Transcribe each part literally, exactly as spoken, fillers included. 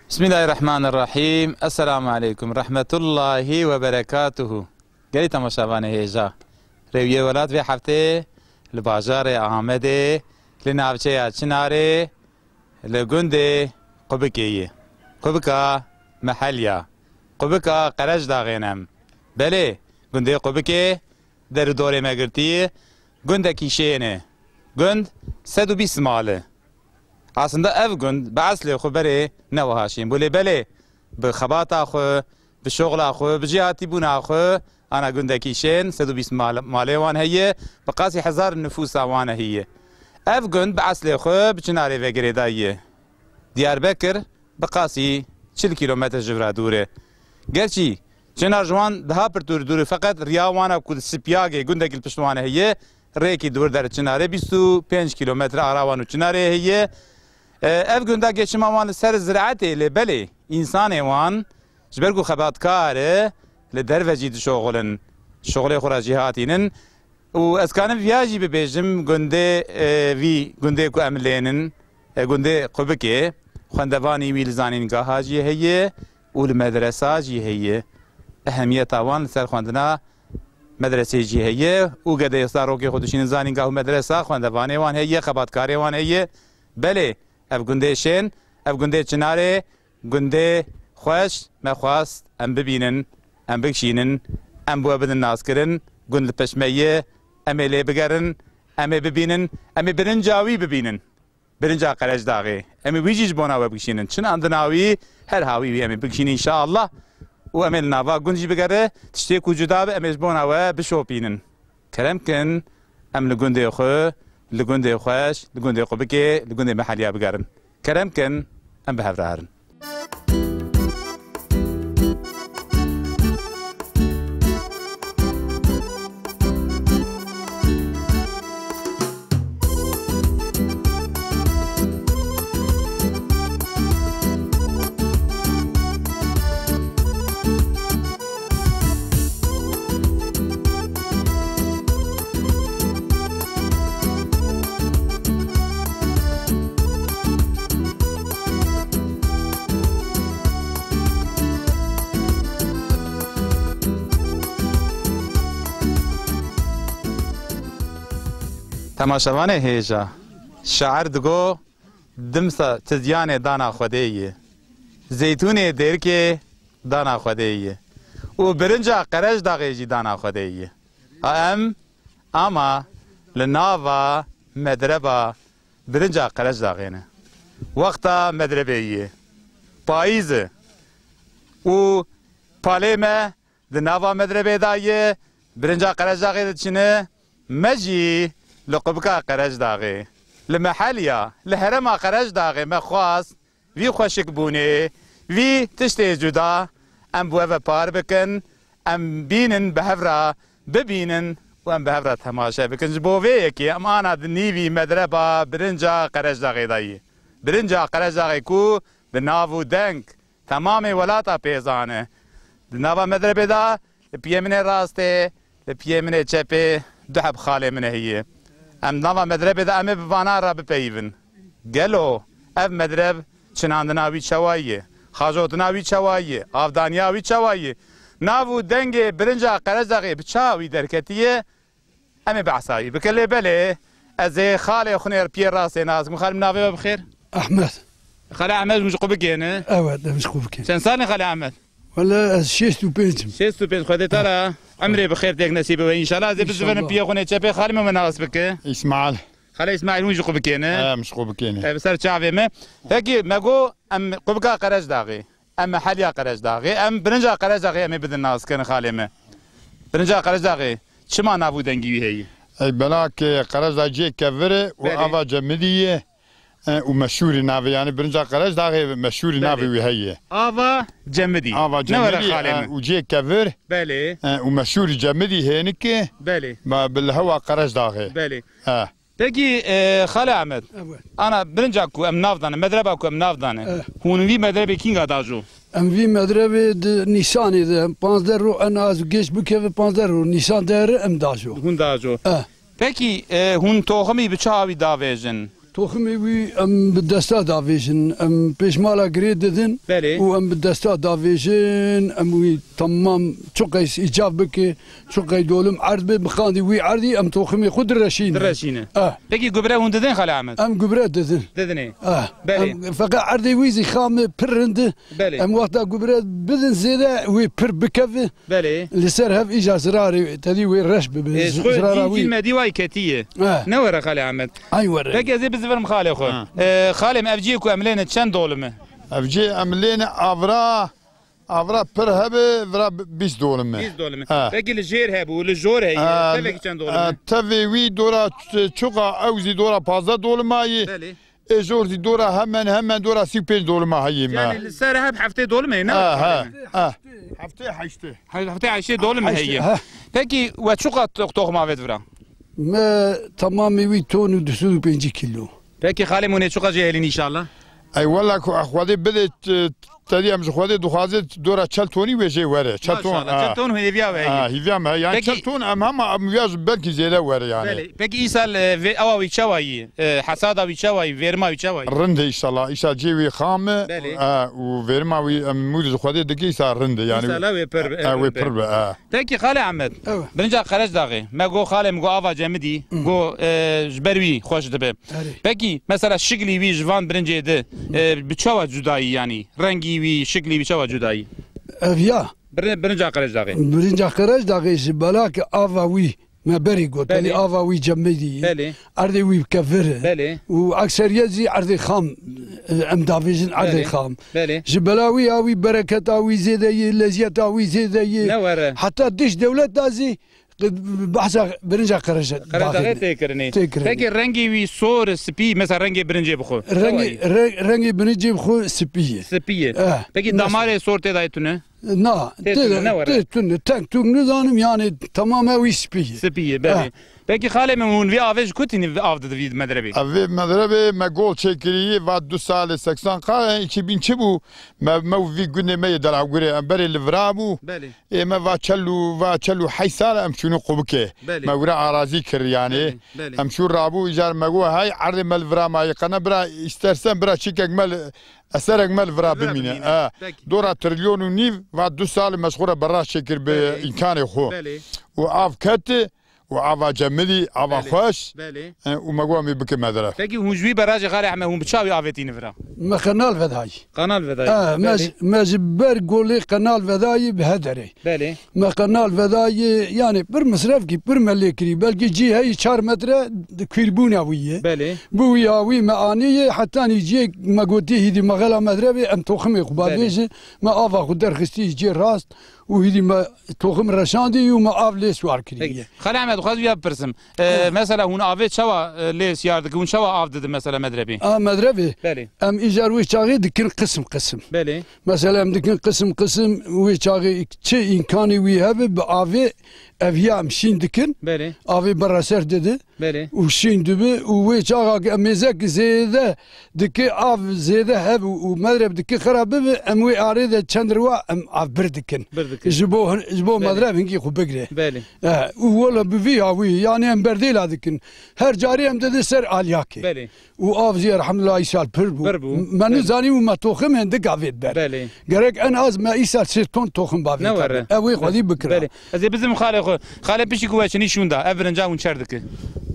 Bismillahirrahmanirrahîm. Esselamu aleykum. Rahmetullahi ve berekatuhu. Gelî temaşevanê hêja. Rêwiyê welat vê heftê li bajarê Amedê, li navçeya Çinarê, li gundê Qubikê ye. Qubika Mehelya. Qubika Qerecdaxê ne. Belê, gundê Qubikê der û dorê me girtî, gundekî şên e. Gund sed û bîst mal e. Aslında ev gund bi eslê xwe berê ne wiha şên bû. Lê belê bi xebata xwe, bi şoxla xwe, bi cêhatîbûna xwe ana gundekî şên, sed û bîst mal-, malê wan heye, bi qasî hezar nifûsa wan heye. Ev gund bi eslê xwe bi Çinarê ve girêdayî ye. Diyarbekir bi qasî çil kîlometre ji vira dûr e. Gerçî Çinar ji wan daha pirtûr dûr e, feqet riya wana ku di Sipiyagê gundekî li pişt wan heye, rêkî di wir der Çinarê bîst û pênc kîlometre ara wan û Çinarê heye. E, ev gunda geçima wan li ser ziraetê, lê belê însanê wan ji ber ku xebatkar e, li derve jî dişoxilin, şoxlê xwe re jî hatînin. Û ez kanim viya jî bibêjim, gundê, e, vî gundê ku em lênin, e, gundê Qubikê, xwendevanî wî li zanîngeha jî heye û li medresa jî heye. Ehemiyeta wan li ser xwendina medresê jî heye û gedê êsta rokê xwe dişînin zanîngah û medresa, xwendevanê wan heye, xebatkarê wan heye. Belê, ev gundê şên, ev gundê Çinarê, gundê xweş, me xwest em bibînin, em bikişînin, em bi we bidin naskirin, gund li pişt me ye, em ê lê bigerin, em ê bibînin, em ê birinca wî bibînin. Birinca Qerecdaxê. Em ê wî jî ji bona we bikişînin. Çi nandina wî, her hawî wî em ê bikişînin înşaallah. Û em ê li nava gund jî bigere, tiştê ku cuda be, em ê ji bona we bişopînin. Kerem kin, em li gundê xwe, li gundê xweş, li gundê Qubikê, li gundê Meheliya bigerin. Kerem kin, em bi hev re herin. Temaşevanê hêja, şair digo, dimsa tizyanê dana Xwedê ye. Zeytûnê dêrkê dana Xwedê ye. Û birinca Qerecdaxê jî dana Xwedê ye. A em, ama li nava medreba birinca Qerecdaxê ne. Wexta medrebê ye. Payîz e. Û palê me di nava medrebê de ye, birinca Qerecdaxê diçine, me jî li Qubika Qerecdaxê, li Meheliya, li herêma Qerecdaxê me xwest vî xweşikbûnê, vî tiştê cuda em bi we ve par bikin, em bînin bi hev re bibînin û em bi hev re temaşe bikin. Ji bo vê yekê em ana di nîvî medreba birinca Qerecdaxê de yî. Birinca Qerecdaxê ku bi nav û deng temamê welata pêzan e. Di nava medrebê de li piyê min ê rastê, li piyê min ê çepê du heb xalê min ê heye. Em nava medrebê de em ê bi vana re bipeyivin. Gelo ev medreb çinandina wî çawa ye? Qajotina wî çawa ye? Avdaniya wî çawa ye? Nav û dengê birinca Qerejdaxê bi çawa wî derketiye? Em ê behsa wî bikin. Lê belê, ez ê xalê xwe nêr piyê rastê nas bikim. Xalê min, navê we bi xêr? Ehmed. Xalê Ehmed, hûn ji xwe bikêne? Evet, em ji xwe bikêne. Çend sal in Xalê Ehmed? Wele ez şêst û pênc im. Şêst û pênc, Xwedê te re emrê bi xêr têk nesîbe we înşallah. Ez ê bizivirim piyê xwe nê çepê. Xalê min, me nas bike? Îsmail. Xalê Îsmail, hûn ji xwe bikêne? Em ji xwe bikêne. E, bi ser çavê me. Pekî, me got em qubika Qerejdaxê, em meheliya Qerejdaxê, em birinca Qerejdaxê em ê bidin nas kirin xalê me. Birinca Qerejdaxê çima nav û dengî wî heye? Ey belakê, Qerejdax cihê kevir e û Belê. Ava cemidî ye, e, û meşhûrî navê, yanî birinca Qerejdaxê meşhûrî Belê. Navê wî heye. Ava cemidî. Ava Ne were cemidî, xalê e, min. Û cihê kevir, Belê. E, û meşhûrî cemidî hênik e. Belê. Ma bi li hewa Qerejdaxê. Belê. E. Pekî, e, Xalê Ehmed, Evet. ana birinca ku em nav dane, medreba ku em nav dane, Eh. hûn vî medrebê kînga dajo? Em vî medrebê di Nîsanê de, panzdeh ro en az geç bikeve, panzdeh ro Nîsan dere em dajo. Hûn dajo. Eh. Pekî, e, hûn toximî bi çi awî davêjin? Toximê wî em bi desta davêjin, em pêşmala girê didin Belê. Û em bi desta davêjin, em wî temam çiqas îcav bike, çiqas dolim erd be, bixandî wî erdî em toximê xwe direşînin. Direşînin. Ah. Pekî gübre hûn didin Xalê Ehmed? Em gübre didin. Didinê. Ah. Belê. Em, feqet erdê wî zî xam e, pir rind e. Belê. Em wexta gübre bidin zêde wê pir bikeve. Belê. Li ser hev îca zirarê tedî wê reş bibe. E, ji xwe zirara cîn, wî. Cîn medî way ketiye. Eh. Ne were Xalê Ehmed. Ay were. Peki ez ê bizivirim xalê xwe. Ha. E, xalê min, ev ciyê ku em lêne çend dolim e? Ev ciyê em lêne avra, avra pir hebe, vira bi-, bîst dolim e. Bîst dolim e. Ha. Peki li jêr hebû, li jor heye, Ha, tevekî çend dolim e? Ha, tevê wî dora ç-, çuqa ew zî dora pazdeh dolima ye. Belê. Ê jor zî dora hemen hemen dora sî û pênc dolima heyî me. Yani li ser heb heftê dolim heye, ne? Ha, ha, ha. Heftê heştê. He-, heftê heştê dolim Heştê, heye. Ha. Peki we çuqa to-, toxim avêt vira? Me tamamê wî ton û du sed û pêncî kilo. Peki xalê min, hûn ê çuqa jê helîn înşallah? Ey wela ku Xwedê bide, t-, Tedî em ji Xwedê dixwaze dora çel tonî wê jê were. Çel ton, Maşallah, ha. Çel ton hêviya we heye. Ha, hêviya me heye. Yani Peki çel ton em hema em viya ji belkî zêde were yani. Belê. Peki îsal, e, vê ewa wî çawa yî? E, hesada wî çawa yî? Verima wî çawa yî? Rind e înşallah. Îsal cê wî xam e. Belê. E, û verima wî em mûd ji Xwedê dike îsal rind e yani. Îsal wê pir, e, e, wê rind e. Pir be, e. Peki Xalê Ehmed, Evet. birinca Qerejdaxê, me got xalê min got ava cemidî, Hı. got, e, ji ber wî xweş dibe. Erê. Pekî, mesela şiklî wî ji van birincê di, e, bi çawa cudayî yanî? Rengî wî, şiklî wî çawa cudayî? Ev ya. Birin-, birinca Qerejdaxê. Birinca Qerejdaxê ji belakê ava wî me berî got, Belê. Tenê ava wî cemidî. Belê. Erdê wî kevir e. Belê. Û ekseriyet zî erdê xam, e, em davêjin erdê Belê. Xam. Belê. Ji bela wî ya wî bereketa wî zêde yê, leziyeta wî zêde yê. Ne were. Heta dış dewleta zî qi-, behsa birinca Qerejdaxê Qerejdaxê ne. Tê kirinê. Tê kirinê. Peki rengê wî sor, spî, mesela rengê birincê bixwe. Rengê, Çawa yî? Re-, rengê birincê bixwe spî ye. Spî ye. Eh, Peki mesela. Damarê sor tê dayê tune? Na, Tê tê, tune, ne were? Tê tune. Tek tuk nizanim yani tamam ew spî ye. Spî ye, belê. Eh. Peki xalê min, hûn vî avê ji ku tînî av didivî medrebê? Ev vê medrebê me gol çêkirî, va du salê seksan qa, iki bin çi bû? Me, me û vî gundê me yê Delagurê, em berê li vira bû. Belê. Ê me va çel û, va çel û heşt sal em çûnî Qubikê. Belê. Me wira arazî kir yani. Belê, belê. Em çû rabû, îcar me got, hey, erdê me li vira mayî. Qene bira, istersen bira çîkek me li, eserek me li vira Li vira bimîne. bimîne. E, Peki. Dora trilyon û nîv, va du sal me ji xwe re berra çêkir bi Belê. Îmkanê xwe. Belê. Û av ket, û ava cemidî, ava Belê. Xweş. Belê. E, û me got, em ê bikin medref. Peki hûn ji wî berajê Xalê Ehmed hûn bi çawa avêtîne vira? Me qenal vedayî. Qenal vedayî. E, me Belê. Ji, me ji ber golê qenal vedayî bi hederê. Belê. Me qenal vedayî, yani pir misrefkî, pir me lê kirî. Belkî cî heyî çar metre di kûrbûna wî ye. Belê. Bi wî awî me anî ye, hetanî ciyê me gotî hîdî me xela medrevê em toximê xwe Belê. Bavêjin. Me ava xwe derxistî ciyê rast û hîdî me toxim reşandî û me av lê siwar kiriye. Peki. Xalê Ehmed, dixwazim ya bipirsim. E, Evet. Mesela hûn avê çawa, e, lê siyar dikin? Hûn çawa av didin mesela medrevê? A, medrevê? Belê. Em îcar wê çaxê dikin qisim qisim. Belê. Mesela em dikin qisim qisim, wê çaxê çi îmkanê wî hebe bi avê Ev ya em şîn dikin. Belê. Avê bera ser didi. Belê. Û şîn dibi û wê çaxa ki em mêzek zêde dike, av zêde heb û, û medreb dike xera bibi, em wê arê de çend riwa em av bir dikin. Bir dikin. Ji bo hin-, ji bo Belê. Medreb hinkî xwe bigre. Belê. E, û wela bi vî awî, yani em berdêla dikin. Her carî em didin ser alyakê. Belê. Û av jî elhamdulillah îsal pir bû. Pir bû. Me Belê. Nizanî û me toxim hindika vê ber. Belê. Gerek en az me îsal sê ton toxim bavê Ne kerde. Were. Ew ê xwedî bikira. Belê. Ez ê bizim xalê xwe. Xalê piştî ku we çinî şûnda, ev virinca hûn çer dike.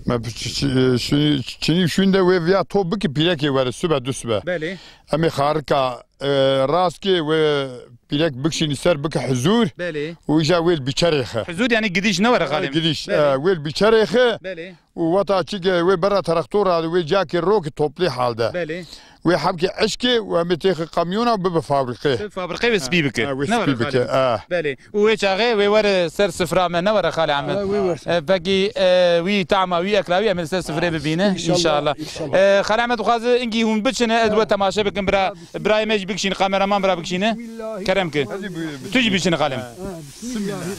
Me pi-, çi-, çi-, e, şûnî, çinî şûnde wê viya top biki pîrekê were sibe du sibe. Belê. Em ê xarika, e, rast kê wê pîrek bikşînî ser bike hizûr. Belê. Û îja wê li biçerê xe. Hizûr yani gidiş ne were xalê min? Gidiş, Belê. E, wê li biçerê xe. Belê. Û weta çi ge wê bera teraktora wê cakê rokê toplî halde. Belê. Wê hebkê eşkê û em ê têxi kamyona bibe fabrîqê. Bi fabrîqê wê spî bike. Ha, wê Ne spî were bike, xalê? Ha. Belê. Û wê çaxê wê were ser sifra me ne were xalê Ahmed? Ha, wê were. E, pekî, e, wî tama, wî ekla wî em ê li ser sifrê bibîne. İnşallah, İnşallah. İnşallah. E, xalê Ahmed dixwaze ingî hûn biçine, ez we temaşe bikim bira, birayê me jî bikişîne, kameraman bira bikişîne. Bismillahirrahmanirrahim. Kerem ki. Hadi buyurun. Tu jî biçine xalê min. Ha,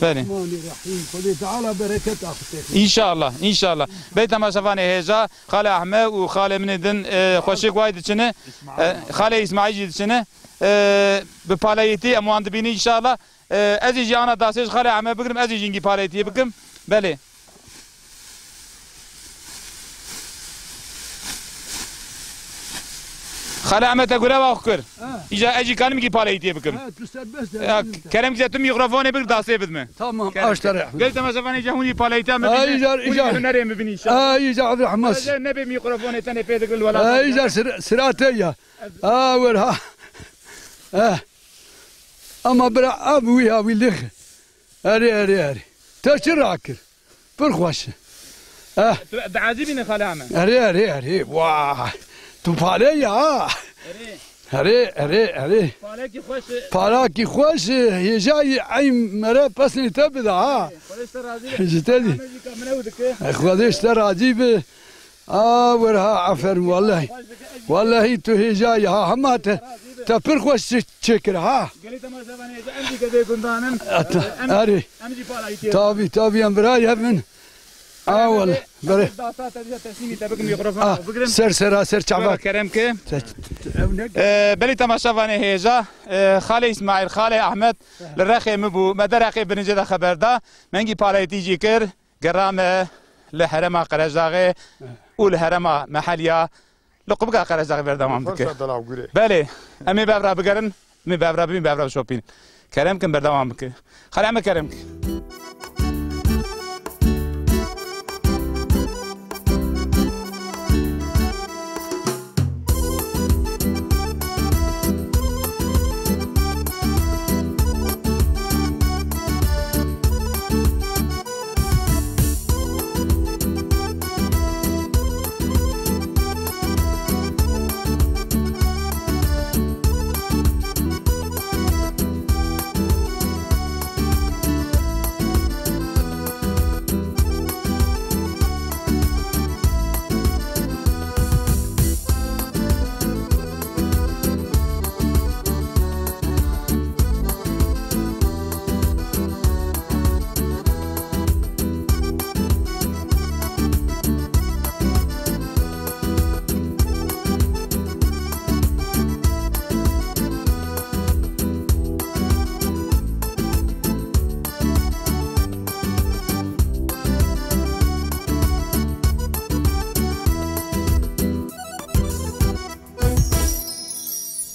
Belê. Bismillahirrahmanirrahim. Xwedê Teala bereket axite. İnşallah, inşallah. Bey temaşevanê hêja, Xalê Ahme û xalê min ê din, e, xweşik way diçine, e, xalê Îsmaîl jî diçine, e, bi palayîtî em wan dibînin înşallah. E, ez ê jî ana dastê ji xalê Ahme bigirim, ez ê jî hingî palayîtiyê bikim. Belê. Xalê Ahme te gure va xwe kir. Ha. Îja ez jî kanim kî palayîtiyê bikim. Ha, tu serbest Ya, de. Kerem ki tu mîkrofonê bigir dastê bidme. Tamam, Kerem aşta ki. Rehmet. Gel temaşevanê îja hûn jî palayîtiya me Ha, bînin, îja, hûn îja. Hûn jî hunerê me bînin înşallah. Ha, îja Abdurrahman. Hadi nebe mîkrofonê tenê pê digir li welat. Ha, îja sira-, sira te ya. Ha, wer ha. Ha. Ama bira ab wî ha wî lix. Erê, erê, erê. Te çi rakir? Pir xweş e. Eh. Tu diezîbîne xalê Ahme. Erê, erê, erê. Wah. Tu pale ya. Erê. Erê, erê, erê. Palekî xweş e. Palakî xweş e. Hêjayî ey mere pesnê te bide ha. Xwedê ji te razî be. Ji te dî. Ahme jî ka min ew dike. Xwedê ji te razî be. A, werha, aferin, wallahî. Wallahî tu hêja yî ha, hema te, te pir xweş çê-, çêkir ha. Gelê temaşevanê, em jî gevê gundan in. Ata, Em, erê. Em jî palayîtiyê. Tabî, tabî, em birayê hev in. A, wallahî, berê. Dasta te dîsa teslîmî te bikim, mikrofon Ah, bigirim. Ser sera, ser çava. Kerem ki. Ser- Ee, belê temaşevanê hêja, ee, xalê Îsmaîl, xalê Ahmed, li rexê min bû. Me derheqê birincê de xeber da. Me hingî palayîtî jî kir. Gera me li herêma Qerejdaxê û li herêma Meheliya li qubika Qerejdaxê berdewam dike. Belê, em ê bevra bigerin, em ê bevra bibîn, bevra bişopîn. Kerem kin berdewam bike. Xalê me kerem kin.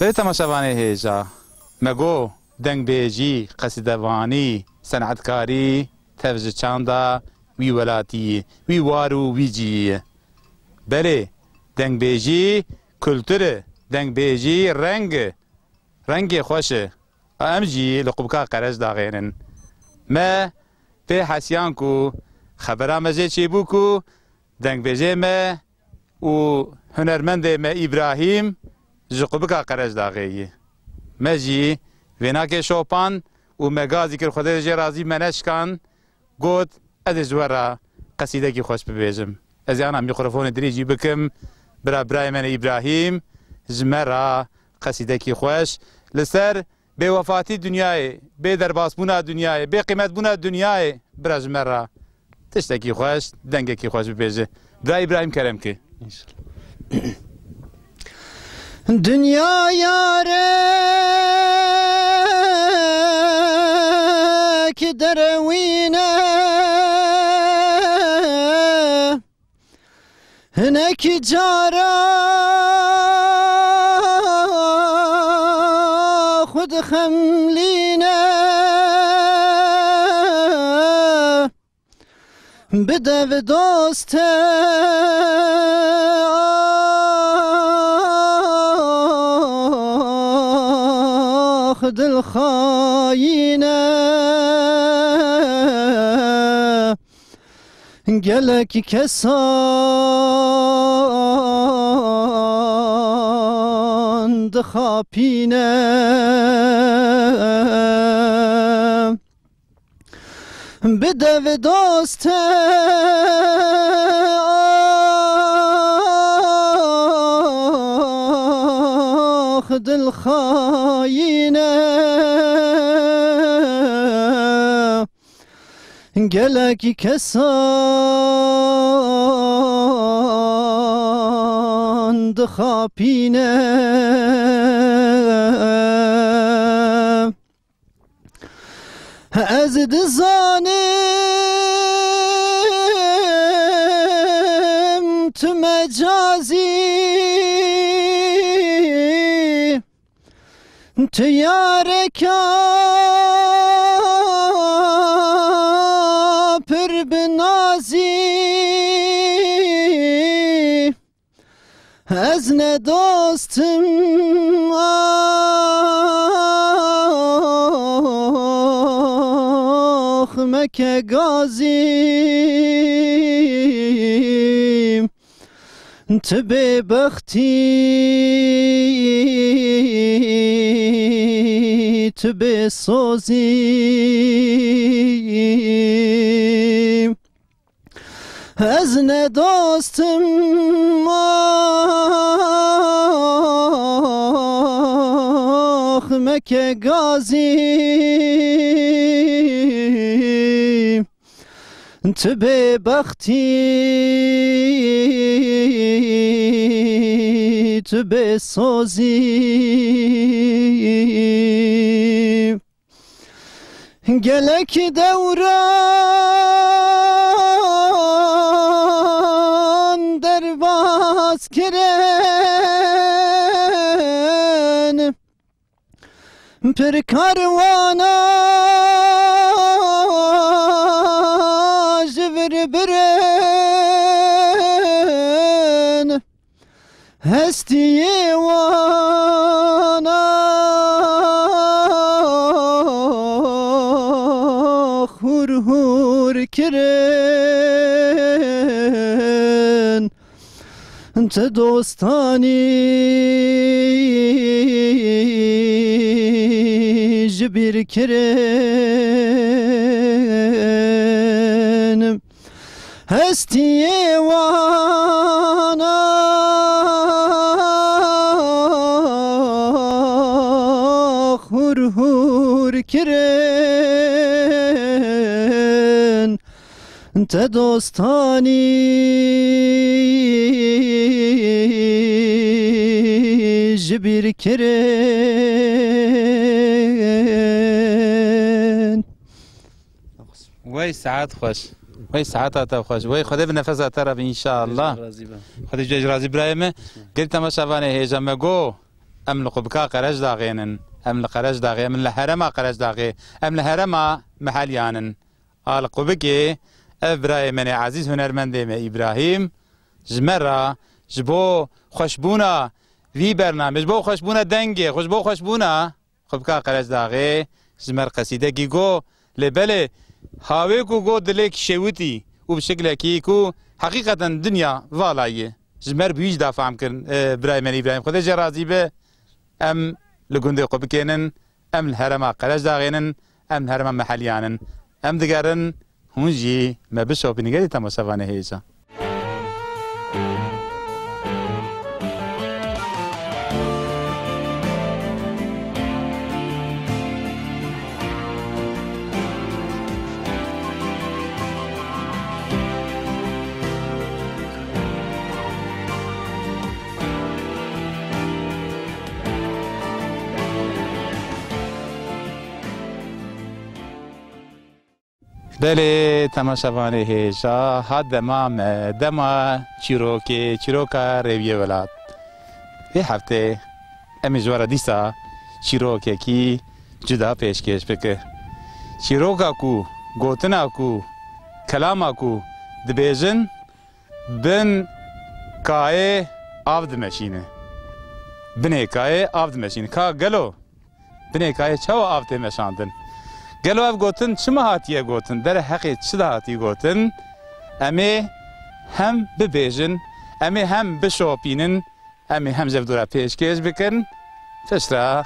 Belê temaşevanê hêja, me got, dengbêjî, qesîdevanî, senetkarî tev ji çanda wî welatî, wî war û wî cihî ye. Belê, dengbêjî kultur e, dengbêjî reng e, rengê xweş e. A em jî li qubika Qerejdaxê in. Me pê hesiyan ku xebera me jê çêbû ku dengbêjê me û hunermendê me Îbrahîm ji qubika Qerejdaxê ye. Me jî vênakê şopan û me gazî kir, Xwedê jê razî, me neşkan, got, ez ê ji we re qesîdekî xweş bibêjim. Ez ê ana mîkrofonê dirêjî bikim, bira birayê me Îbrahîm ji me re qesîdekî xweş li ser bêwefatî dinyayê, bê derbasbûna dinyayê, bê qîmetbûna dinyayê bira ji me re tiştekî xweş, dengekî xweş bibêje. Bira Îbrahîm kerem ke. Dinya yarek derewîne, hinek cara xwe dixemlîne. Bide bi doste, ax dilxayîne. Gelek kesan dixapîne. Bide bi doste, ax dilxayîne. Gelek kesan dixapîne. Ez dizanim tu mecazî, tu yareka pir bi nazî. Ez ne dostim, ax meke gazî. Tu bêbextî, tu bêsozî. Ez ne dostim, ax meke gazî. Tu bêbextî, tu bêsozî. Gelek dewran derbas kirin, pir karwana ji vir birin. Hestiyê wana hûr hûr kirin. Ti dostanî ji bîr kirin. Hestiyê wana hûr hûr kirin, te dostanî ji bîr kirin. Wey saet xweş. Wey saeta te xweş. Wey Xwedê bi nefesa te re be înşallah. Xwedê ji we jî razî be. Xwedê ji we jî razî birayê me. Gelî temaşevanê hêja me go, em li Qubika Qerecdaxê nin. Em li Qerecdaxê, em li herêma Qerecdaxê, em li herêma Meheliyan in. A li Qubikê ev birayê me nê ezîz hunermendê me Îbrahîm ji me re ji bo xweşbûna vî bernamê, ji bo xweşbûna dengê xwe, ji bo xweşbûna Qubika Qerecdaxê ji me re qesîdekî go, lê belê hawê ku go dilêk şêwitî û bi şiklekî ku heqîqeten dinya vala ye. Ji me re bi wî jî da fehm kirin, e, birayê me Îbrahîm. Xwedê jê razî be. Em li gundê Qubikê nin, em li herêma Qerecdaxê nin, em li herêma Meheliyan in. Em digerin, hûn jî me bişopînin gelî temaşevanê hêja. Belê, temaşevanê hêja, hat dema me, dema çîrokê, çîroka Rêwiyê Welat. Vê heftê em ê ji we re dîsa çîrokekî cuda pêşkêş bike. Çîroka ku, gotina ku, kelama ku dibêjin, bin kayê av dimeşîne. Binê kayê av dimeşîne. Ka gelo binê kayê çawa av tê meşandin? Gelo ev gotin çima hatiye gotin? Derheqê çi de hatî gotin? Em ê hem bibêjin, em ê hem bişopînin, em ê hem ji ev dora pêşkêş bikin. Piştre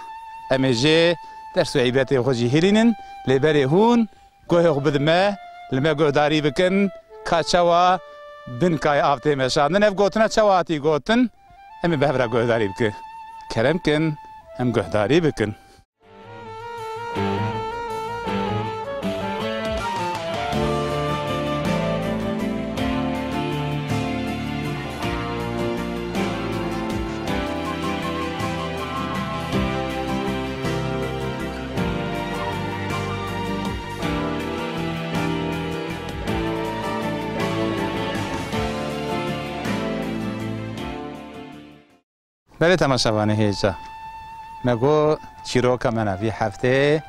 em ê jê ders û îbretê xwe jî hilînin, lê berê hûn guhê xwe bidin me, li me guhdarî bikin, ka çawa bin kayê av tê meşandin. Ev gotina çawa hatî gotin? Em ê bi hev re guhdarî bikin. Kerem kin, em guhdarî bikin. Belê temaşevanê hêja. Me got çîroka me na vî heftê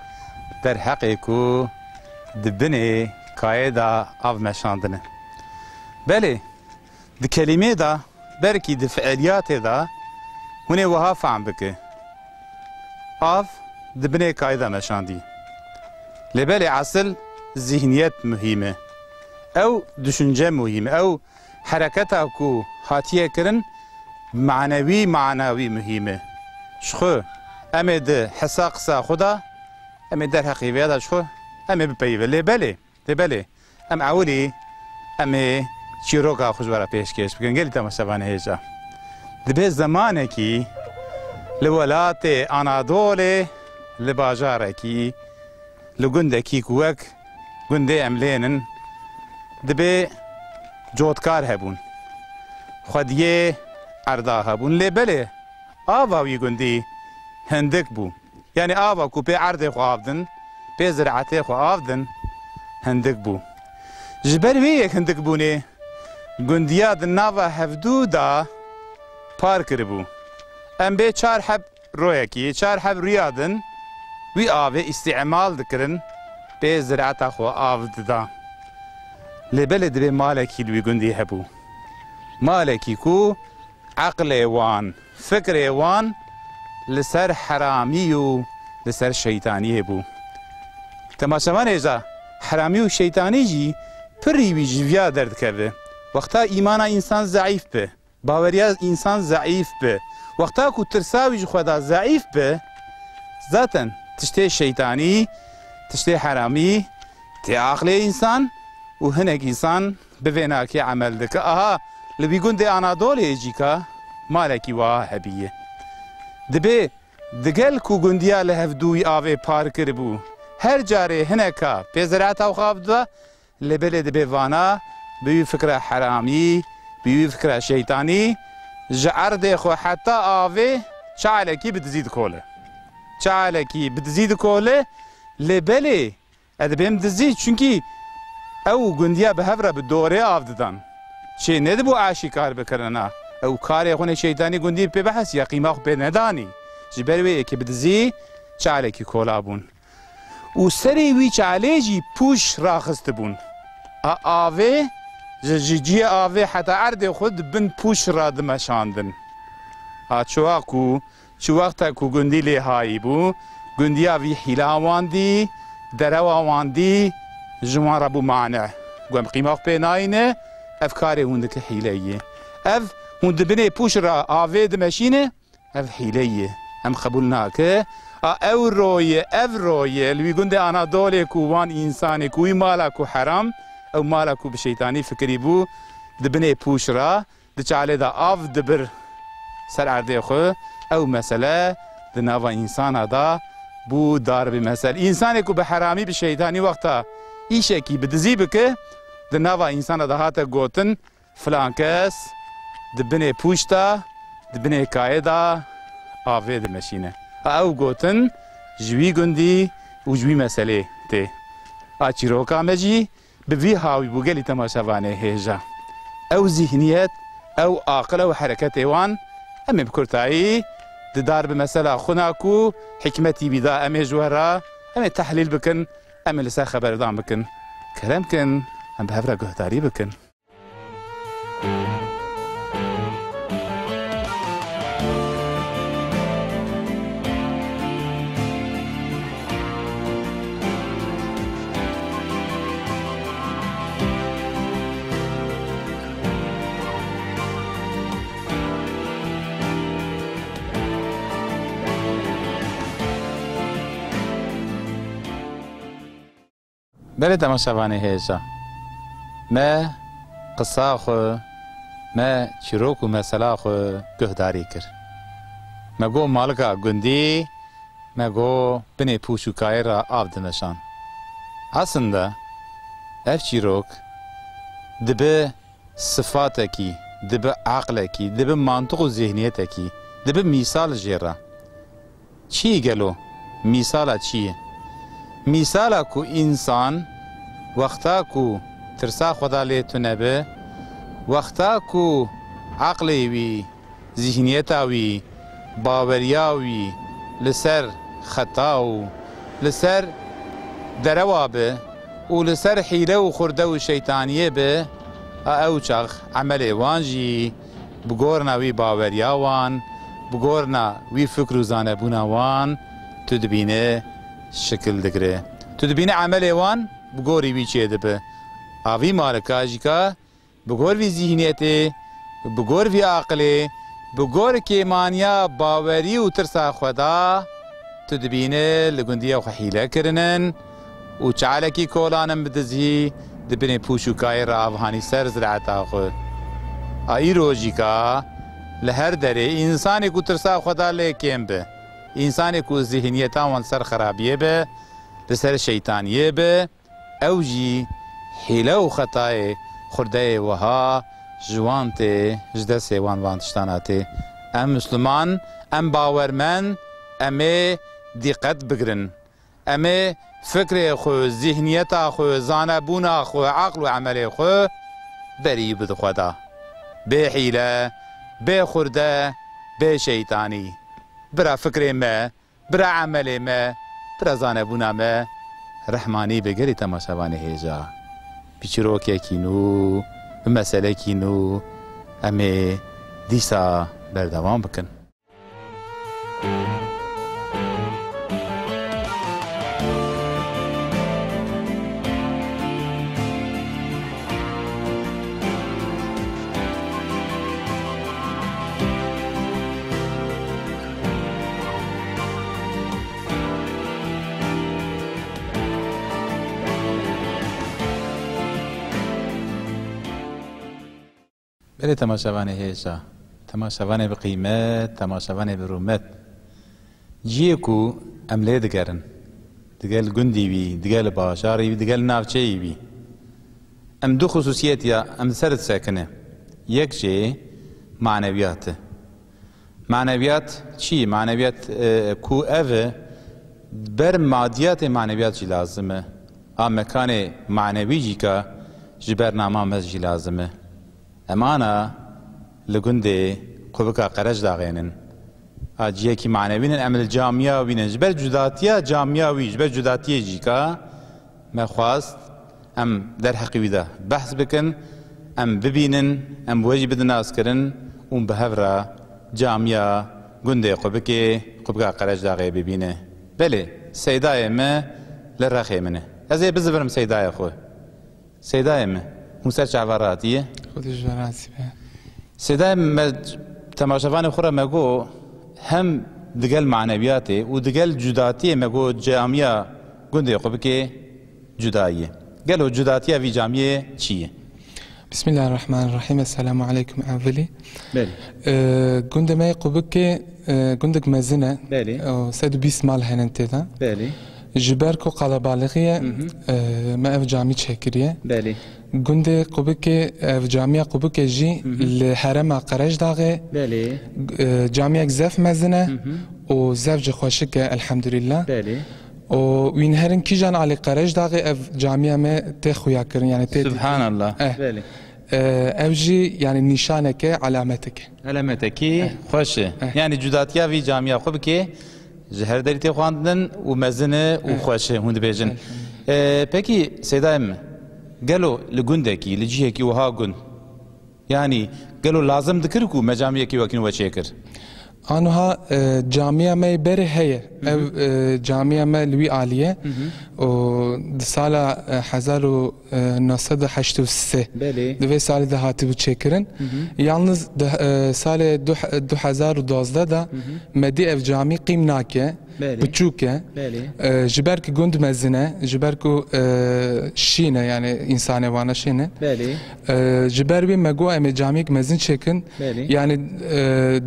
derheqê ku di binê kayê de av meşandine. Belê, di kelîmê de, belkî di fiiliyatê de hûn ê wiha fehm bike. Av di binê kayê de meşandî. Lê belê esil zihniyet muhîm e. Ew düşünce muhîm e. Ew hereketa ku hatiye kirin, manewî, manawî muhîm e. Ji xwe em ê di hesa qisa xwe de, em ê derheqê vê de ji xwe, em ê bipeyivin. Lê belê, lê belê, em ewilî, em ê çîroka xwe ji we re pêşkêş bikin. Gelî temaşevanê hêja. Dibê zemanekî li welatê Anadolê, li bajarekî, li gundekî ku wek gundê em lênin, dibê cotkar hebûn. Xwediyê erda hebûn. Lê belê ava wî gundî hindik bû. Yanî ava ku pê erdê xwe av din, pê ziraetê xwe av din, hindik bû. Ji ber wê yek hindik bûnê gundiya di nava hevdû de par kiribû. Em bê çar heb royekî, çar heb riya din wî avê îstîmal dikirin, pê ziraeta xwe av dida. Lê belê dibê malekî li wî gundî hebû. Malekî ku eqlê wan, fikrê wan li ser heramî û li ser şeytaniyê bû. Temaşevanê hêja, heramî û şeytanî jî pirî wî ji viya derdikeve. Wexta îmana însan zeîf be, baweriya însan zeîf be, wexta ku tirsa wî ji xwe de zeîf be, zaten tiştê şeytanî, tiştê heramî tê aqlê însan û hinek însan bi vê nakê emel dike. Aha, li vî gundê Anadolê jî ka malekî wiha hebiye. Dibê digel ku gundiya li hevdû wî avê par kiribû, her carê hineka pê ziraeta xwe av dida, lê belê dibê vana bi wî fikra heramî, bi wî fikra şeytanî ji erdê xwe heta avê çalekî bi dizî dikole. Çalekî bi dizî dikole, lê belê Ez dibêm dizî, çunkî ew gundiya bi hev re bi dorê av didan. Çê nedibû aşîkar bikirina. Ew karê xwe nê şeytanî gundî pê bihesiya, qîma xwe pê nedanî. Ji ber wê yekê bi dizî çalekî kola bûn. Û serê wî çalê jî pûş raxistibûn. A avê, ji, ji cihê avê heta erdê xwe di bin pûş re dimeşandin. A çiwa ku Çi wexta ku gundî lê hayî bû, gundiya vî hîla wan dî, derewa wan dî, ji wan re bû mane. Got, em qîma xwe pê nayîne, ev karê hûn dike hîleyê. Ev hûn di binê pûş re avê dimeşîne, ev hîleyê. Em qebûl nake. A ew roye, ev roye, li wî gundê Anadolê ku wan însanê ku wî mala ku heram, ew mala ku bi şeytanî fikirî bû, di binê pûş re, di çalê de av dibir ser erdê xwe, ew mesele di nava însana de bû dar bi mesel. Însanê ku bi heramî, bi şeytanî wexta îşekî bi dizî bike, di nava însana de hate gotin, filan kes di binê pûş de, di binê kayê de avê dimeşîne. A ew gotin ji wî gundî û ji wî meselê tê. a çîroka me jî bi vî hawî bû gelî temaşevanê hêja. Ew zîhniyet, ew aqil, ew hereketê wan, em ê bi kurtayî di dar bi mesela xwina ku hikmetî wî da em ê ji we re, em ê tehlîl bikin, em ê li ser xeberdan bikin. Kerem kin, em bi hev re guhdarî bikin. Belê temaşevanê hêja, me qisa xwe, me çîrok û mesela xwe guhdarî kir. Me got malika gundî, me got binê pûç û kayê re av dimeşan. Aslında ev çîrok dibe sifatekî, dibe aqlekî, dibe mantiq û zihniyetekî, dibe mîsal jê re. Çi gelo? Mîsala çi ye? Mîsala ku însan wexta ku tirsa Xweda lê tune be, wexta ku aqlê wî, zîhniyeta wî, baweriya wî li ser xeta û li ser derewa be û li ser hîle û xurde û şeytaniyê be, a ew çax emelê wan jî bi gorna wî baweriya wan, bi gorna wî fikr û zanebûna wan, tu dibîne şikil digire. Tu dibîne emelê wan bi gorî wî çêdibe. A vî malika jî ka bi gor vî zîhniyetê, bi gor vî aqilê, bi gor kêmaniya bawerî û tirsa Xweda, tu dibîne li gundiya xwe hîle kirinin û çalekî kolanin bi dizî di binê pûç û kayê re avhanî ser ziraeta xwe. A îro jî ka li her derê însanê ku tirsa Xweda lê kêm be, însanê ku zîhniyeta wan ser xerabiyê be, li ser şeytaniyê be, ew jî hîle û xetayê xurdeyê wiha ji wan tê, ji destê wan van tiştana tê. Em Misliman, em bawermend, em ê dîqet bigirin. Em ê fikrê xwe, zîhniyeta xwe, zanebûna xwe, aql û emelê xwe berî bidin Xweda. Bê hîle, bê xurde, bê şeytanî. Bira fikrê me, bira emelê me, bira zanebûna me, rehmanî bi gelî temaşevanê hêja. Bi çîrokekî nû, bi meselekî nû, em ê dîsa berdewam bikin. Belê temaşevanê hêja, temaşevanê bi qîmet, temaşevanê bi rûmet. Cihê ku em lê digerin, digel gundî wî, digel bajarî wî, digel navçeyî wî. Em du xusûsiyet ya em ser disekine. Yek jê manewiyat e. Manewiyat çi ye? Manewiyat, e, ku ev e, ber madiyatê manewiyat jî lazim e. A mekanê manewî jî ka ji ber nama me jî lazim e. Em ana li gundê Qubika Qerecdaxê nin. A ciyekî manewî nin, em li camiya wî nin. Ji ber cudatiya camiya wî, ji ber cudatiyê jî ka me xwest em derheqî wî de behs bikin, em bibînin, em bi we jî bidin naskirin û bi hev re camiya gundê Qubikê, Qubika Qerecdaxê bibîne. Belê, seydayê me li Rexê min e. Ez ê bizivirim seydayê xwe. Seydayê me, hûn ser çava ratiye? Xwedê ji we razî be. Seydayê me, temaşevanê xwe re me got, hem digel manewiyatê û digel cudatiyê me got camiya gundê Qubikê cuda ye. Gelo cudatiya vî camiyê çi ye? Bismillahirrahmanirrahim. Esselamu aleykum evvelî. Belê. Ee, gundê me yê Qubikê, e, gundek mezin e. Belê. O, sed û bîst mal henin tê de. Belê. Ji ber ku qelebalixî ye, Hı hı. e, me ev camî çêkiriye. Belê. Gundê Qubikê, ev camiya Qubikê jî Hı hı. li herêma Qerecdaxê, Belê. e, camiyek zef mezin e Hı hı. û zef jî xweşik e, elhamdulillah. Belê. Û wî neherin kîjan alî Qerejdaxê ev camiya me tê xuya kirin, yani tê dîtin. Subhanallah. Eh. Belê. E, ev jî yani nîşaneke, alameteke. Alametekî xweş e. Eh. Yani cudatiya vî camiya xwe bike, ji her derî tê xwendin û mezin e û xweş e, hûn dibêjin. Eh. E, pekî Seyda Em, gelo li gundekî, li cihekî wiha gund, yani gelo lazim dikir ku me camiyekî wekî we çêkir? Anoha, e, camiya me yê berê heye. Hı hı. Ev, e, camiya me li wî alî ye. Hı hı. Û di sala, e, hezar û neh sed û heşt û sê. Belê. Di vê salê de hatibû çêkirin. Hı hı. Yalnız di, e, salê du, du hezar û duwazdeh de Hı hı. me dî ev camî qîm nake. Belê. Piçûk e. Belê. E, ji ber ku gund mezin e, ji ber ku, e, şîn e, yani însanê wana şîn e. Belê. E, ji ber wî me got em ê camiyek mezin çêkin. Belê. Yani, e,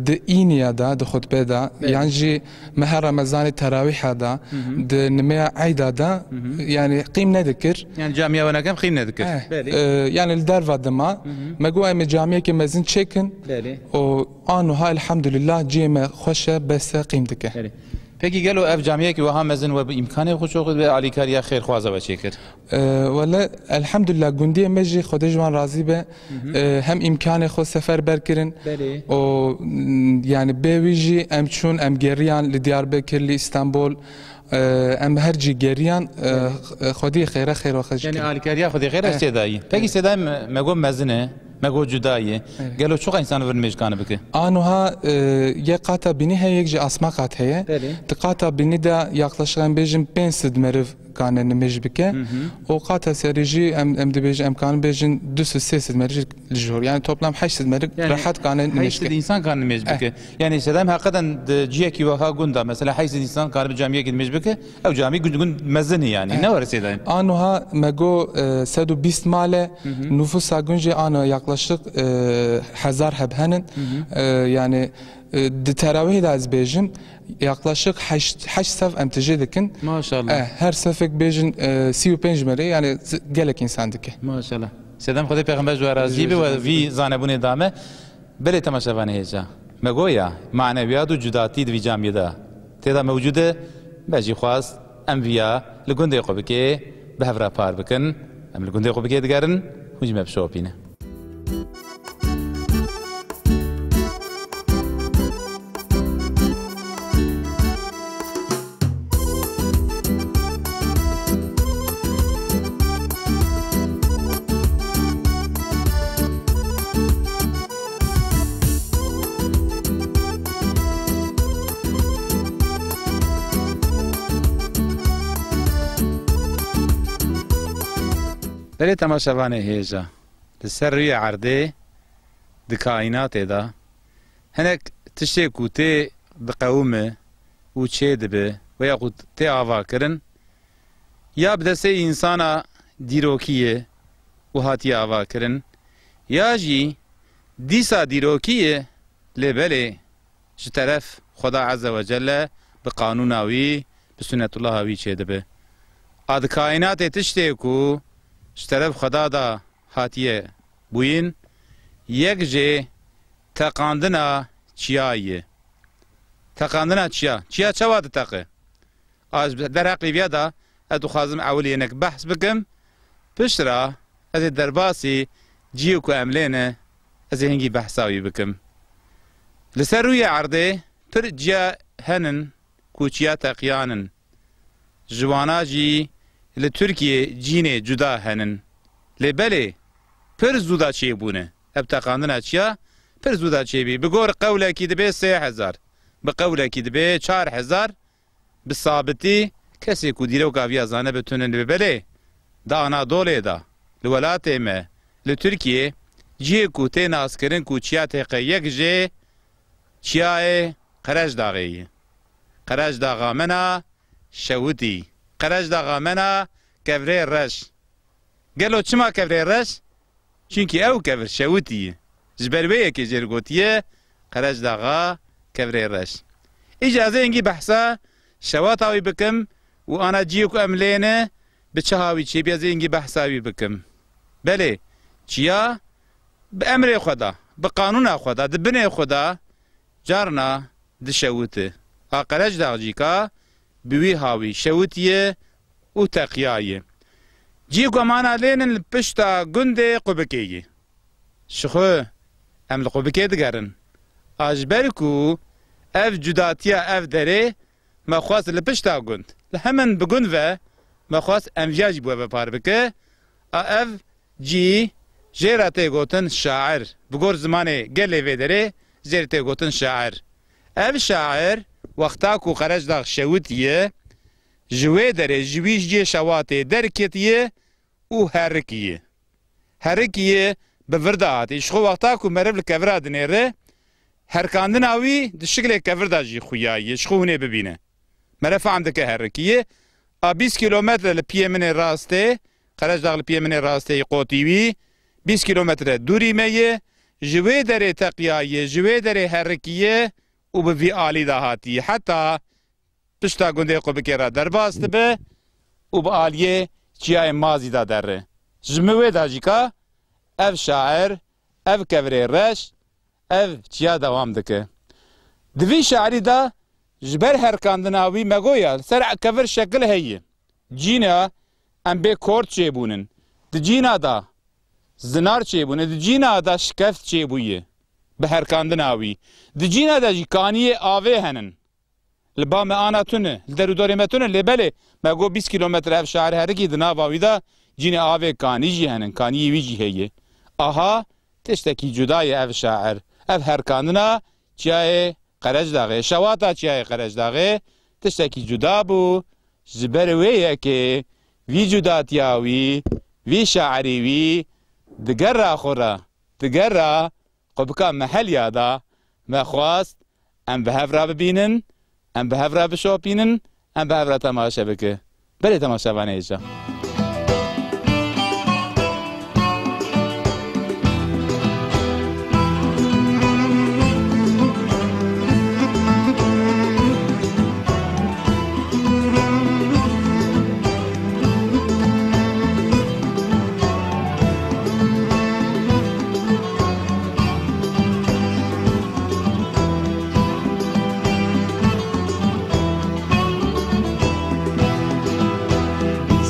di îniya de, di xutbe de, Belê. yan jî meha Remezanê terawîha de, Hı hı. di nimeya eyda de, Hı hı. yani qîm nedikir. Yani camiya we nekem qîm nedikir. Eh, Belê. e, yani li derva dima, Hı hı. me got em ê camiyekê mezin çêkin. Belê. Û anoha elhamdülillah cihê me xweş e, bes e, qîm dike. Belê. Pekî gelo ev camiyekî wiha mezin we bi îmkanê xwe çoxî ve alîkariya xêrxwaza we çêkir? E, wele, elhamdülillah, gundiyê me jî Xwedê ji wan razî be. Hı hı. E, hem îmkanê xwe seferber kirin. Belê. Û, m, yani bê wî jî em çûn, em geriyan li Diyarbekir, li Îstanbul. E, em her cî geriyan, e, Belê. x-, e, Xwediyê xêre, xêr we xweş Yani kir. alîkariya Xwedê xêre Evet. Sêdayî. Pekî Evet. Sêdayî me, me got mezin e, me got cuda ye. Evet. Gelo çiqa însan vir nimêj kane bike? Anoha, e, yek qata bînî heye, yek jî asma qat heye. Belê. Di qata bînî de yaklaşık em bêjin pênc sed meriv kane nimêj bike. Hı hı. Û qata serî jî em, em dibêjin, em kanin bêjin du sed sê sed meriv li jor. Yani toplam heşt sed meriv Yani rehat kane nimêj heşt sed bike. însan kane nimêj Eh. bike. Yani sedem heqeten di cihekî weha gunda, mesela heşt sed însan kane bi camiyekî nimêj bike, ew camî gund, gund mezin e yani. Eh. Ne were sêdayî? Anoha me got, e, sed û bîst mal e, Hı hı. nüfusa gund jî ano yaklaşık, e, hezar heb henin. Hı hı. E, yani E, di terawihê de ez bêjim, yaklaşık heşt, heşt sef em tijê dikin. Maşallah. E, her sefek bêjin, e, sî û pênc merê, yani z-, gelek însan dike. Maşallah. Sedem Xwedê Pêxember ji we razî be we vî zanebûnê da me. Belê temaşevanê hêja. Me goya manewiyat û cudatî di vî camiyê de tê de mewcûd e, me jî xwest em viya li gundê xwe bikê, bi hev re par bikin. Em li gundê xwe bikê digerin, hûn jî me bişopîne. Belê temaşevanê hêja. Li ser rûyê erdê, di kaînatê de, hinek tiştê ku tê diqewime û çêdibe, veya ku tê avakirin, ya bi destê însana dîrokî ye û hatiye avakirin, ya jî dîsa dîrokî ye, lê belê ji teref Xweda Azze ve Celle bi qanûna wî, bi sunnetullaha wî çêdibe. A di kaînatê tiştê ku ji teref Xweda de hatiye bûyîn, yek jê teqandina çiyayê ye. Teqandina çiya. Çiya çawa diteqe? A ji derheqê viya de ez dixwazim ewil yê hinek behs bikim. Piştre ez ê derbasî cihê ku em lê ne, ez ê hingî behsa wî bikim. Li ser rûyê erdê pir ciya henin ku çiya teqiyan in. Ji wana jî li Tirkiyê cînê cuda henin. Lê belê pir zû da çêbûne. Ev teqandina çiya pir zû da çêbî. Bi gor qewlekî dibe sê hezar, bi qewlekî dibe çar hezar, bi sabitî kesê ku dîroka viya zane bi tune dibe. Belê, di Anadolê de, li welatê me, li Tirkiyê, cihê ku tê naskirin ku çiya têqe yek jê çiyayê Qerejdaxê ye. Qerejdaxa me na şewitî. Qerejdaxa me na kevirê reş. Gelo çima kevirê reş? Çunkî ew kevir şewitî ye. Ji ber wê yekê jê re gotiye Qerejdaxa kevirê reş. Îca ez ê hingî behsa şewata wî bikim û ana cihê ku em lê ne bi çi hawî çêbî, ez ê hingî behsa wî bikim. Belê, çiya bi emrê xwe de, bi qanûna xwe de, di binê xwe de carna dişewite. A Qerejdax jî ka bi wî hawî şewitiye û teqiyaye. Cî ku em ana lênin li pişta gundê Qubikê ye. Ji xwe em li Qubikê digerin. A ji ber ku ev cudatiya ev derê me xwest li pişta gund, li hemin bi gund ve me xwest em viya jî bi we ve par bike. A ev cî jê re tê gotin şair. Bi gor zimanê gelê vê derê jê re tê gotin şair. Ev şair wexta ku Qerecdax şewitiye, ji wê derê ji wî cihê şewatê derketiye û herikiye. Herikiye bi vir de hatî. Ji xwe wexta ku meriv li kevira dinêre, herkandina wî di şiklê kevir de jî xuyayiye. Ji xwe hûn ê bibîne. Mere fehm dike herikiye. A bîst kîlometre li piyê min ê rastê, Qerecdax li piyê min ê rastê yê qotî wî, bîst kîlometre dûrî me ye. Ji wê derê teqiyayiye, ji wê derê herikiye û bi vî alî de hatiye. Heta pişta gundê Qubikê re derbas dibe û bi aliyê çiyayê Mazî de derre. Ji min wê de jî ka ev şair, ev kevirê reş, ev çiya dewam dike. Di vî şairî de ji ber herkandina wî me goya li ser kevir şekil heye. Cîna em bê kort çêbûnin. Di cîna de zinar çêbûne, di cîna de şikeft çêbûye bi herkandina wî. Di cîna de jî kaniyê avê henin. Li ba me ana tune, li derûdorê me tune, lê belê me got bîst kîlometre ev şair herikî di nava wî de cînê avê kanî jî henin, kaniyê wî jî heye. Aha, tiştekî cuda ye ev şair. Ev herkandina çiyayê Qerecdaxê, şewata çiyayê Qerecdaxê tiştekî cuda bû. Ji ber wê yekê vî cudatiya wî, vî şairî wî di gera xwe re, di gera Qubika Meheliya de me xwest em bi hev re bibînin, em bi hev re bişopînin, em bi hev re temaşe bike. Belê temaşevanê hêja.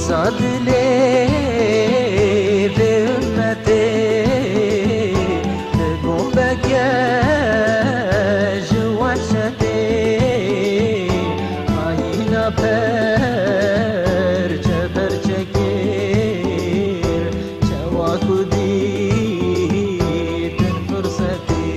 Dîsa dilê vê ummetê bi gumbeke ji wehşetê ayîna perçe perçe kir. Çawa ku dîtin firsetî.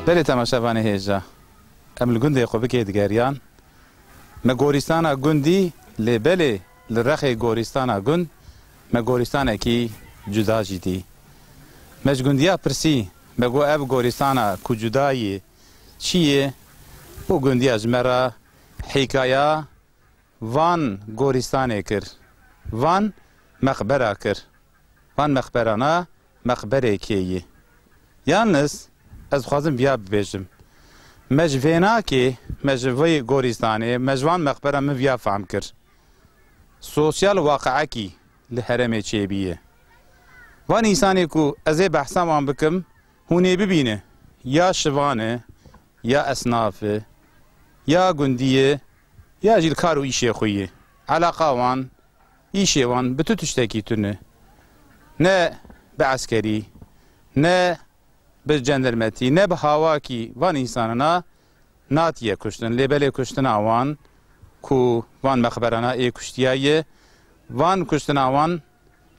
Belê temaşevanê hêja. Em li gundê Qubikê digeriyan. Me gorîstana gund dî, lê belê li rexê gorîstana gund me gorîstanekî cuda jî dî. Me ji gundiya pirsî, me got, ev gorîstana ku cuda yê çi yê? Û gundiya ji me re hîkaya van gorîstanê kir, van mexbera kir. Van mexberana mexberê kê yê? Yalniz ez dixwazim viya bibêjim. Me ji vênakê, me ji vê gorîstanê, me ji van mexbera min viya fehm kir. Sosyal waqiekî li herêmê çêbîye. Van însanê ku ez ê behsa wan bikim, hûn ê bibîne, ya şivan e, ya esnaf e, ya gundî ye, ya jî li kar û îşê xwe ye. Eleqa wan, îşê wan bi tu tiştekî tune. Ne bi eskerî, ne bi cendermetî, ne bi hawakî van însanana natiye kuştin. Lê belê kuştina wan ku van mexberana ê kuştiyaye, van kuştina wan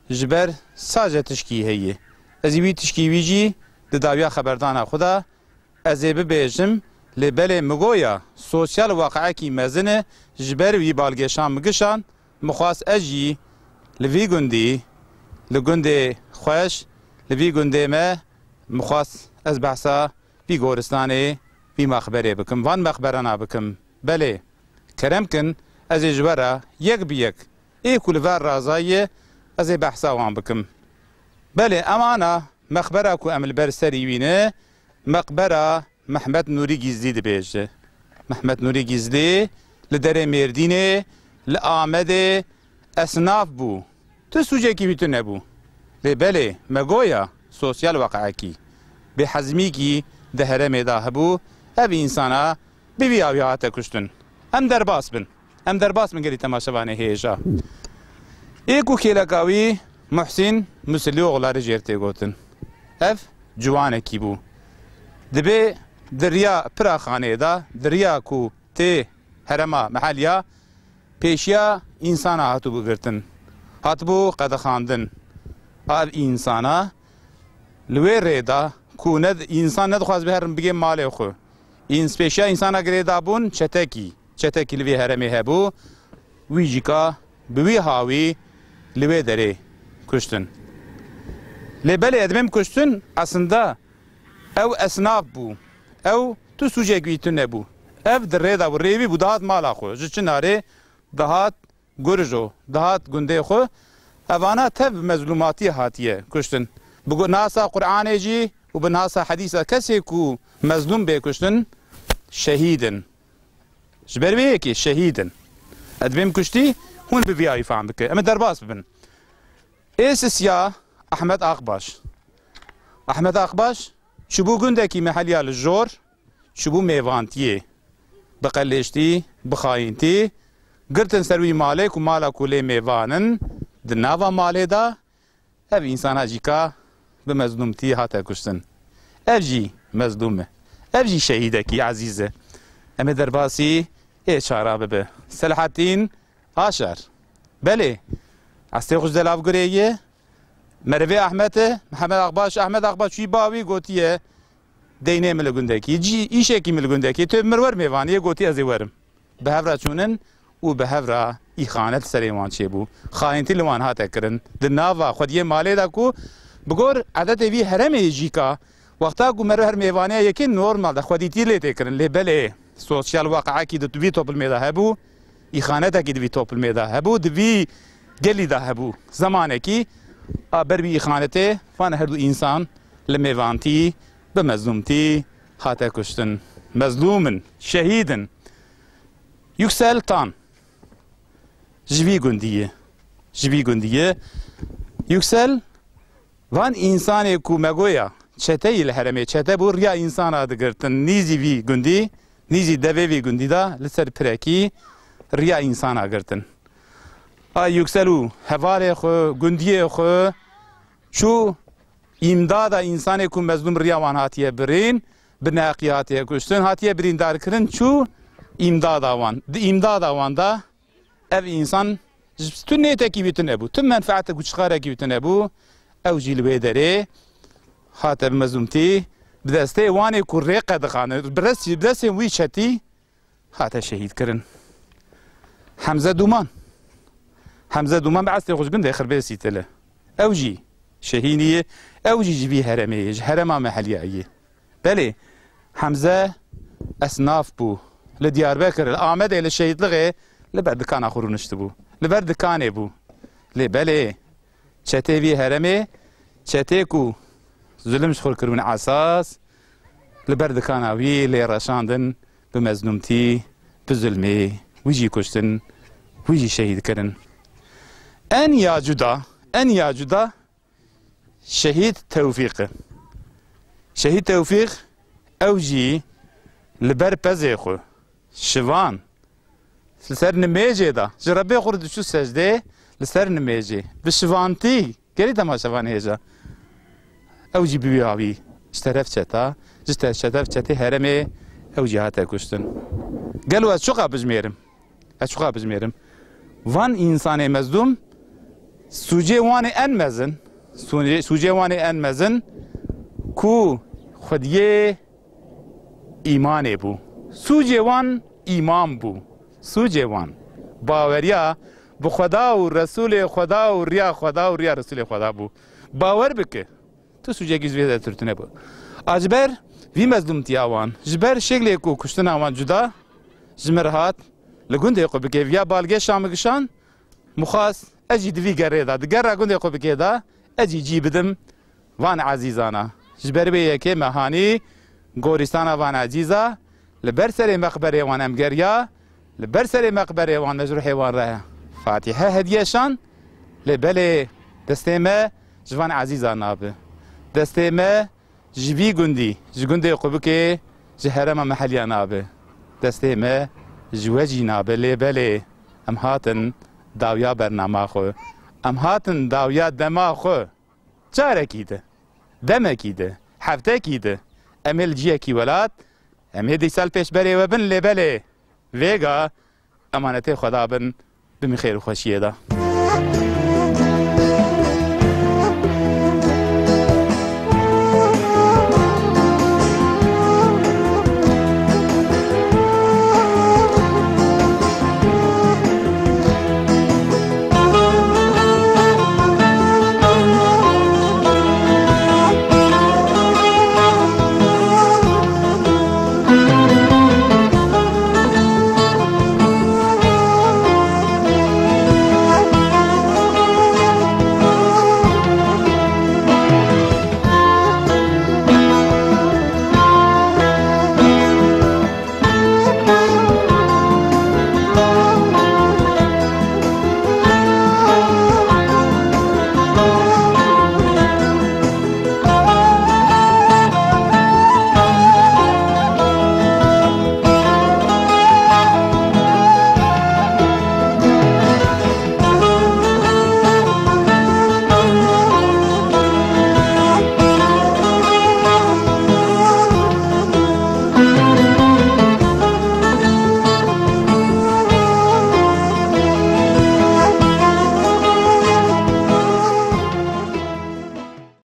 ji ber saje tişkî heye. Ez ê wî tişkî wî jî di dawiya xeberdana xwe de ez ê bibêjim, Lê belê mi goya sosyal waqiekî mezin e, ji ber wî balgeşan mi gişand, mi xwast ez jî li vî gundî, li gundê xweş, li vî gundê me, mi xwast ez behsa vî goristanê, vî mexberê bikim, van mexberana bikim. Belê, kerem kin, ez ê ji we re yek bi yek, ê ku li ver razayî ye, ez ê behsa wan bikim. Belê, em ana mexbera ku em li ber serî wî ne, mexbera Mehmet Nûrî Gîzlî dibêje. Mehmet Nûrî Gîzlî li derê Mêrdînê, li Amedê esnaf bû. Tu sûcekî wî tune bû. Lê belê, me goya sosyal waqiekî, bêhezmîkî di herêmê de hebû, ev însana bi vî awî hate kuştin. Em derbas bin. Em derbas bin gelî temaşevanê hêja. Ê ku kêleka wî Muhsîn Musilîoglu jêr tê gotin. Ev ciwanekî bû. Dibê di riya pira xaneyê de, di riya ku tê herema meheliya, pêşiya însana hatibû girtin. Hatibû qedexandin. Ev însana li wê rê de ku ne, însan nedixwaz bi herin bigê malê xwe. Îns-, pêşiya însana girêdabûn çetekî. Çetekî li vê herêmê hebû. Wî jî ka bi wî hawî li wê derê kuştin. Lê belê edmêm kuştin, aslında ew esnaf bû. Ew tu sûcek wî tune bû. Ev di rê de bû, rêvî bû, dihat mala xwe. Ji Çinarê dihat Gurjo, dihat gundê xwe. Evana tev bi mezlûmatiyê hatiye kuştin. Bi gu-, nasa Qur'anê jî û bi nasa hedîsa kesê ku mezlûm bê kuştin, şehîd in. Ji ber vê yekê şehîd in. Edmêm kuştî, hûn bi vî awî fam bike. Em ê derbas bibin. Ê sisiya Ahmet Akbaş. Ahmet Akbaş çûbû gundekî meheliya li jor, çûbû mêvantiyê. Bi qelêştî, bi xayîntî, girtin ser wî malê ku mala ku lê mêvan in, di nava malê de ev însana jî ka bi mezlûmtî hate kuştin. Ev jî mezlûm e. Ev jî şehîdekî ezîz e. Em ê derbasî ê çara bibe. Selahattîn Aşar. Belê. Estê xwe ji delavgurê ye. Merivê Ahmet e. Mihemed Akbaş, Ahmet Akbaş wî ba wî gotiye, deynê min li gundekî, cî, îşekî min li gundekî, tu bi min wer mêvaniyê, gotî ez ê werim. Bi hev re çûnin û bi hev re îxanet serê wan çêbû. Xayintî li wan hate kirin. Di nava xwediyê malê de ku bi gor edetê vî heremê jî ka wexta ku meriv her mêvaniya yekê normal de xwedîtî lê tê kirin. Lê belê sosyal waqiekî di vî toplumê de hebû, îxanetekî di vî toplumê de hebû, di vî gelî de hebû. Zemanekî a ber wî îxanetê van her du însan li mêvantî bi mezlûmtî hate kuştin. Mezlûm in, şehîd in. Yüksel Tan ji vî gundî ye. Ji vî gundî ye. Yüksel van însanê ku me goya çeteyî li herêmê çete bû, riya însana digirtin. Nîzî vî gundî, nîzî devê vî gundî de li ser pirekî riya însana girtin. A Yüksel û hevalê xwe, gundiyê xwe çû îmdada însanê ku mezlûm riya wan hatiye birîn, bi neheqî hatiye kuştin, hatiye birîndarkirin, çû îmdada wan. Di îmdada wan de ev însan ji tu nêtekî wî tune bû, tu menfeetek û çixarekî wî tune bû, ew jî li wê derê hate bi mezlûmtî, bi destê wanê ku rê qedixane, bi restî, bi destên wî çetî, hate şehîd kirin. Hemze Dûman. Hemze Dûman bi estê xwe ji gundê Xirbêsî tile. Ew jî şehînî ye, ew jî ji vî heremê ye, ji herema Meheliyayê ye. Belê, Hemze esnaf bû. Li Diyarbekir, li Amedê, li şehîdlixê li ber dikana xwe rûniştibû. Li ber dikanê bû. Lê belê, çetê vî heremê, çetê ku zulm ji xwe kiribûn esas, li ber dikana wî lê reşandin, bi mezlûmtî, bi zulmê, wî jî kuştin, wî jî şehîd kirin. En ya cuda, en ya cuda Şehîd Tewfîq e. Şehîd Tewfîq ew jî li ber pezê xwe şivan, li ser nimêjê de, ji Rebbê xwe re diçû secdê, li ser nimêjê, bi şivantî, gelî temaşevanê hêja. Ew jî bi wî awî ji teref çeta, ji te-, ji teref çetê herêmê ew jî hate kuştin. Gelo ez çiqa bijmêrim? Ez çiqa bijmêrim? Van însanê mezlûm, sûcê wan ê en mezin, sûcê, sûcê wan ê en mezin ku xwediyê îmanê bû. Sûcê wan îman bû. Sûcê wan baweriya bi Xweda û Resûlê Xweda û riya Xweda û riya Resûlê Xweda bû. Bawer bike, tu sûcekî ji vê dertir tune bû. A ji ber vî mezlûmtiya wan, ji ber şeklê ku kuştina wan cuda ji min re hat, li gundê xwe bike, viya balgêşa min kişand, mixwast ez jî di vî gerê de, di gera gundê xwe bike de, ez jî cî bidim van ezîzana. Ji ber wê yekê me hanî gorîstana van ezîza, li ber serê meqberê wan em geriya, li ber serê meqberê wan me ji ruhê wan re Fatîhe hediye şand, lê belê destê me ji van ezîza nabe. Destê me ji vî gundî, ji gundê Qubikê, ji herêma Meheliya nabe. Destê me ji we jî nabe, lê belê em hatin dawiya bernama xwe. Em hatin dawiya dema xwe. Carekî di, demekî di, heftekî di, em ê li ciyekî welat, em ê dîsa li pêşberê we bin, lê belê vêga emanetê Xweda bin, bimî xêr û xweşiyê de.